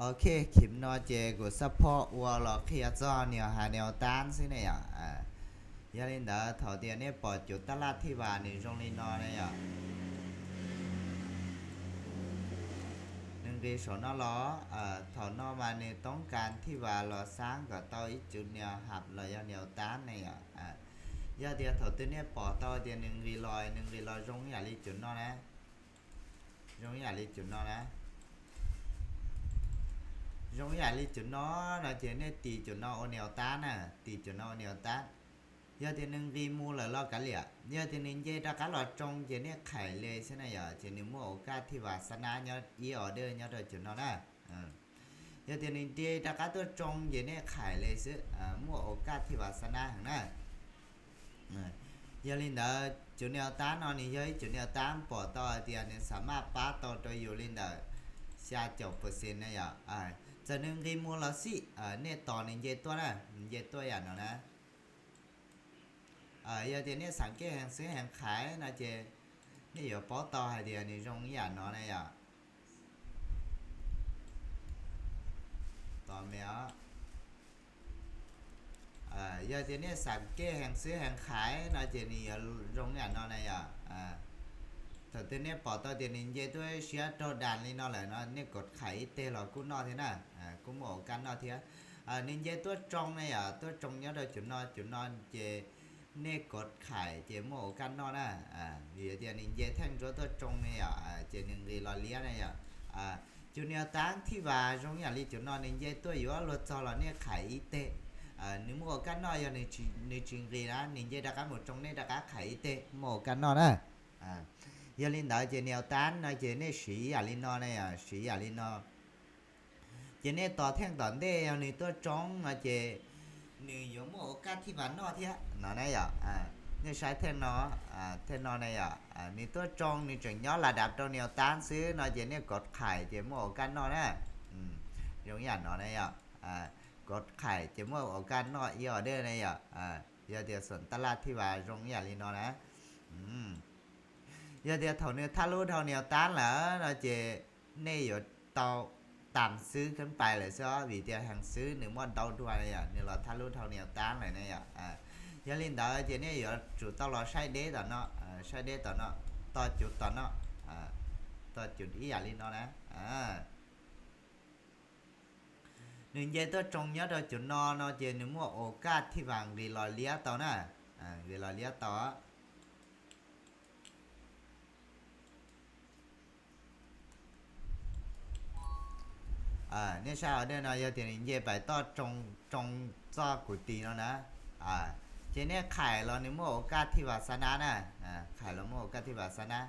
Ok, clip no ces kuv xab phob ua los qhia txog niag has niag tab xwb ne yom. Yog li ntawd thaum tias nej pom cov tab laj thij vas nws zoo li no ne yom, nws nqis saum no los, thaum no mas nws toob kas thij vas los xab kom tau ib cov niag hab los yog niag tab ne yom. Yog tias thaum twg nej pom tau tias nws nqis los, nws nqis los zoo yam li cov no na, zoo yam li cov no na, zoo yam li cov no, no ces nej tis cov no ua niag tab na, tis cov no ua niag tab. Yog tias nws nqis mus lawm los kav liam, yog tias nws nce rov qab los tsoo ces nej khais le xwb na yom, ces nws muaj ua kaj thij vas xab nab nyob ib order nyob rau cov no na. Yog tias nws nce rov qab tuaj tsoo ces nej khais le xwb, muaj ua kaj thij vas xab nab heev na. Yog li ntawd cov niag tab no nws yog ib cov niag tab pom tau hais tias nws xam maj pab tau rau yus li ntawm xya caum percent na yom. Txawm nws nqis mus los xij, nej tos nws nce tuaj na, nws nce tuaj yam no na. Yog tias nej xav kev heev xwb heev qhaiv no ces nej yuav paub tau hais tias nws zoo ib yam no na yom. Tos me os. Yog tias nej xav kev heev xwb heev qhaiv no ces nws yuav zoo ib yam no na yom. Thaum twg nej pom tau tias nws nce tuaj siab raug das li no lawm no nej kov qhais ib teg los kuj noj thiab na, kuj muaj ua kaj noj thiab. Nws nce tuaj tsoo na yom, tuaj tsoo nyob rau cov no, cov no ces nej kov qhais ces muaj ua kaj noj na. Vim tias nws nce theej ntsuab tuaj tsoo ne yom, ces nws nqis los liab na yom. Cov niag tab thij vas zoo yam li cov no nws nce tuaj yuav luag txog los nej qhais ib teg, nws muaj ua kaj noj. Yog nws tsis nqis na, nws nce rov qab mus tsoo nej rov qab qhais ib teg muaj ua kaj noj na. Yog li ntawd ces niag tab no ces nej siv yam li no ne yom, siv yam li no. Ces nej tos theej tom ntej yog nws tuaj tsoo no ces nws yuav muaj ua kaj thij vas noj thiab no na yom. Nej saib theej no, theej no na yom, nws tuaj tsoo nws tseem nyob la dav rau niag tab xwb no ces nej kov qhais ces muaj ua kaj noj na. Zoo yam no na yom, kov qhais ces muaj ua kaj noj ib order na yom. Yog tias xom taj laj thij vas zoo yam li no na. Yog tias thaum nws thab lub dhau niag tab lawm no ces nej yuav tau tam xwb kheev pais lawm xwb os, vim tias heev xwb nws muaj ntau dua na yom, nws los thab lub dhau niag tab lawm na yom. Yog li ntawd ces nej yuav tsum tau los saib deb tom no, saib deb tom no, tos cuv tom no, tos cuv ib yam li no na. Nws nce tuaj tsoo nyob rau cov no no ces nws muaj ua kaj thij vas nqis los liab tau na, nqis los liab tau. Nej saib order no yog tias nws nce pais toj tsoo, tsoo txoj kuv tis no na, ces nej qhais los nws muaj ua kaj thij vas xab nab na, qhais los muaj ua kaj thij vas xab nab.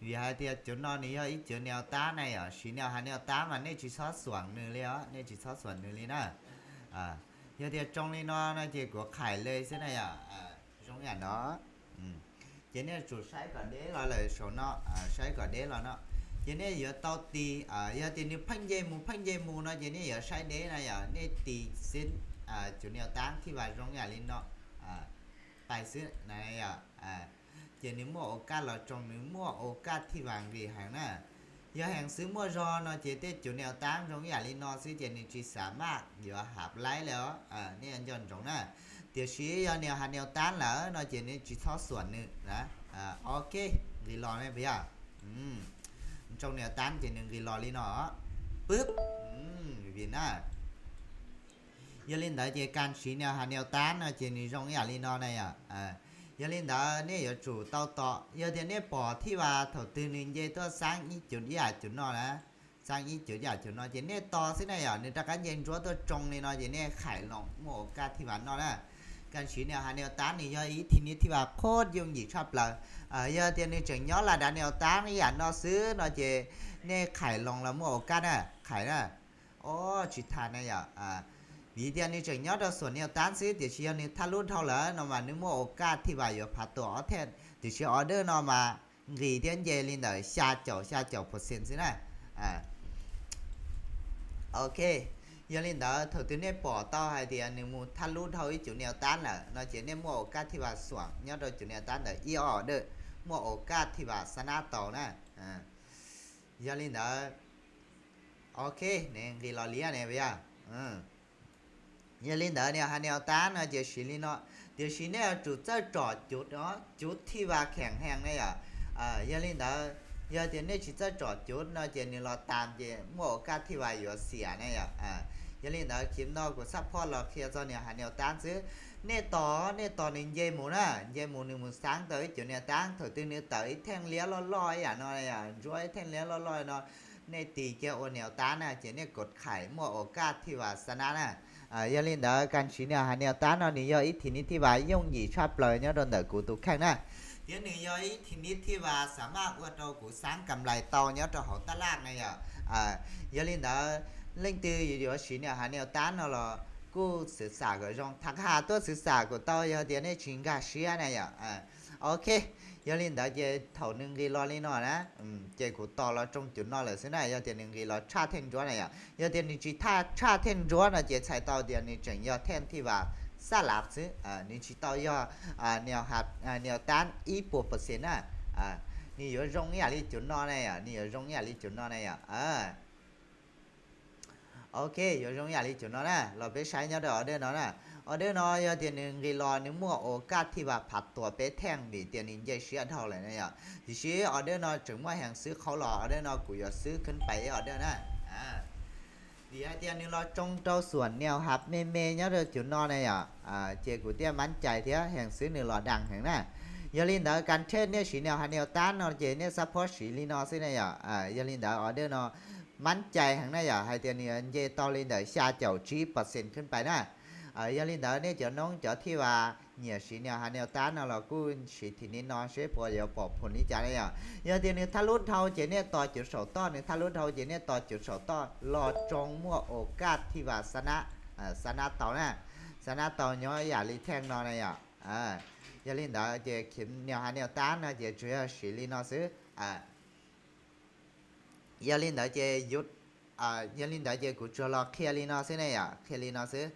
Vim hais tias cov no nws yog ib cov niag tab na yom, siv niag has niag tab mas nej tsis txhob xuam nws li os, nej tsis txhob xuam nws li na. Yog tias tsoo li no no ces kuv qhais le xwb na yom, zoo yam no. Ces nej tsum saib kom deb los lawm saum no, saib kom deb los no. Ces nej yuav tau tis, yog tias nws pheej nce mus pheej nce mus no ces nej yuav saib deb na yom, nej tis xib, cov niag tab thij vas zoo yam li no, pais xwb na yom. Ces nws muaj ua kaj los tsoo, nws muaj ua kaj thij vas nqis heev na. Yog heev xwb muaj zog no ces tej cov niag tab zoo yam li no xwb ces nws tsis xam maj yuav hav laib li os, nej yuav nco ntsoov na. Tiam sis yog niag has niag tab lawm no ces nej tsis txhob xuam nws na. Ok, nqis los ne puas yog? Tsoo niag tab ces nws nqis los li no, pwb, vim na. Yog li ntawd ces kag siv niag has niag tab no ces nws zoo ib yam li no na yom. Yog li ntawd nej yuav tsum tau tos, yog tias nej pom thij vas thaum twg nws nce tuaj xaab ib cov ib yam cov no na, xaab ib cov ib yam cov no ces nej tos xwb na yom, nws rov qab nce ntsuab tuaj tsoo li no ces nej khais los muaj ua kaj thij vas noj na. Kag siv niag has niag tab nws yog ib thij niag thij vas qhuab yooj yim tshaj plaws. Yog tias nws tseem nyob la dav niag tab ib yam no xwb no ces nej khais los los muaj ua kaj na, khais na. Ob, tsis tas na yom. Vim tias nws tseem nyob rau xuam niag tab xwb, tiam sis yog nws thaj lub dhau lawm no mas nws muaj ua kaj thij vas yuav phav tua ob thej, tiam sis order no mas nqis thiab nce li ntawm xya caum xya caum percent xwb na. Ok, yog li ntawd thaum twg nej pom tau hais tias nws mus thaj lub dhau ib cov niag tab lawm no ces nej muaj ua kaj thij vas xuam nyob rau cov niag tab ntawd ib ob order, muaj ua kaj thij vas xab nab tau na. Yog li ntawd, Ok, nws nqis los liab ne yom. Yog li ntawd nias hais nias tab no ces siv li no, tiam sis nej yuav tsum txawj tsom cuv, cuv thij vas kheem hees ne yom. Yog li ntawd, yog tias nej tsis txawj tsom cuv no ces nws los tas ces muaj ua kaj thij vas yuav xiam ne yom. Yog li ntawd khiv no kuv xab phoj los qhia txog nias hais nias tab xwb. Nej tos, nej tos nws nce mus na, nce mus nws mus xaab tau ib cuv nias tab, thaum twg nws tawm ib theej liab loj loj ib yam no, ntsuab ib theej liab loj loj no, nej tis kiag ua nias tab na ces nej kov khais muaj ua kaj thij vas xa nab na. Yog li ntawd kas siv nias hais nias tab no nws yog ib thim nias thij vas yooj yim tshaj plaws nyob rau ntawm kuv tus kheej na. Thiab nws yog ib thim nias thij vas xam maj ua rau kuv xaab kam lais tau nyob rau hauv taj laj na yom. Yog li ntawd leej twg yuav siv nias hais nias tab no los kuj xwv xam kom zoo, tham has tuaj xwv xam kuv tau yog tias nej tsis nkag siab na yom. Ok, yog li ntawd ces thaum nws nqis los li no na, ces kuv tos los tsoo cuv no lawm xwb na. Yog tias nws nqis los tshaj theej ntsuab na yom, yog tias nws tsis tshaj theej ntsuab no ces txhais tau tias nws tseem yog theej thij vas xab lav xwb, nws tsis tau yog nias tab ib puas percent na. Nws yuav zoo ib yam li cuv no na yom, nws yuav zoo ib yam li cuv no na yom. Ok, yuav zoo ib yam li cuv no na, los peb saib nyob rau order no na. Order no yog tias nws nqis los nws muaj ua kaj thij vas phav tuas peb theej vim tias nws nce siab dhau lawm na yom. Tiam sis order no tseem muaj heev xwb qhov los order no kuv yuav xwb khwb pais ib order na. Vim hais tias nws los tsoo rau xuam nias hais me me nyob rau cuv no na yom, ces kuv thiaj mab cais thiab heev xwb nws los daag heev na. Yog li ntawd kas thej nej siv nias hais nias tab no ces nej xab phob siv li no xwb na yom. Yog li ntawd order no mab cais heev na yom, hais tias nws yuav nce tau li ntawm xya caum tsib percent khwb pais na. Yog li ntawd nej cov noob cov thij vas nyiam siv nias hais nias tab no los kuj siv thim nias no seb puas yuav pom phum li cas na yom. Yog tias nws thaj lub dhau ces nej tos cuv saum toj, nws thaj lub dhau ces nej tos cuv saum toj los tsoo muaj ua kaj thij vas xa nab tau na. Xa nab tau nyob yam li theej no na yom. Yog li ntawd ces khiv nias hais nias tab no ces tsuas yog siv li no xwb. Yog li ntawd ces, yog li ntawd ces kuv tsuas los qhia li no xwb ne yom, qhia li no xwb.